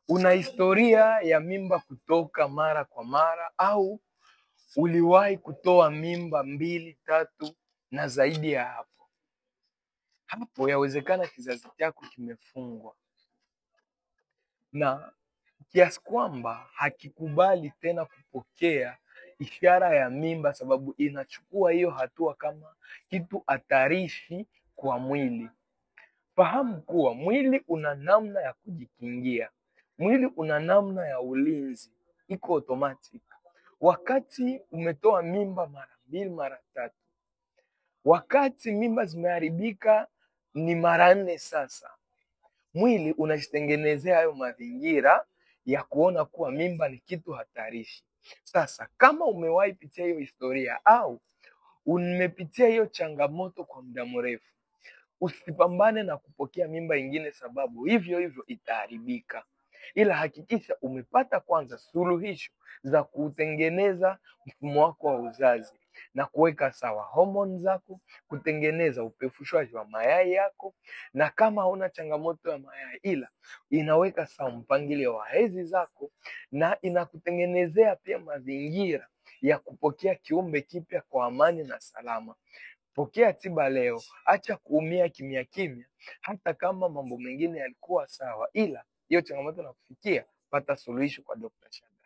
Una historia ya mimba kutoka mara kwa mara au uliwahi kutoa mimba 2, 3 na zaidi ya hapo. Hapo yawezekana kizazi chako kimefungwa na kiasi kwamba hakikubali tena kupokea ishara ya mimba, sababu inachukua hiyo hatua kama kitu hatarishi kwa mwili. Fahamu kuwa mwili una namna ya kujikingia, mwili una namna ya ulinzi, iko automatic. Wakati umetoa mimba mara 2, mara 3, wakati mimba zimeharibika ni mara 4 sasa, mwili unajitengenezea hayo mazingira ya kuona kuwa mimba ni kitu hatarishi. Sasa kama umewahi pitia hiyo historia au umepitia hiyo changamoto kwa muda mrefu, usipambane na kupokea mimba ingine, sababu hivyo hivyo itaharibika. Ila hakikisha umepata kwanza suluhisho za kutengeneza mfumo wako wa uzazi na kuweka sawa homoni zako, kutengeneza upefushwaji wa mayai yako, na kama huna changamoto ya mayai, ila inaweka sawa mpangilio wa hedhi zako na inakutengenezea pia mazingira ya kupokea kiumbe kipya kwa amani na salama. Pokea tiba leo, acha kuumia kimya kimya, hata kama mambo mengine yalikuwa sawa, ila hiyo changamoto nakufikia, pata suluhisho kwa Dr. Shadary.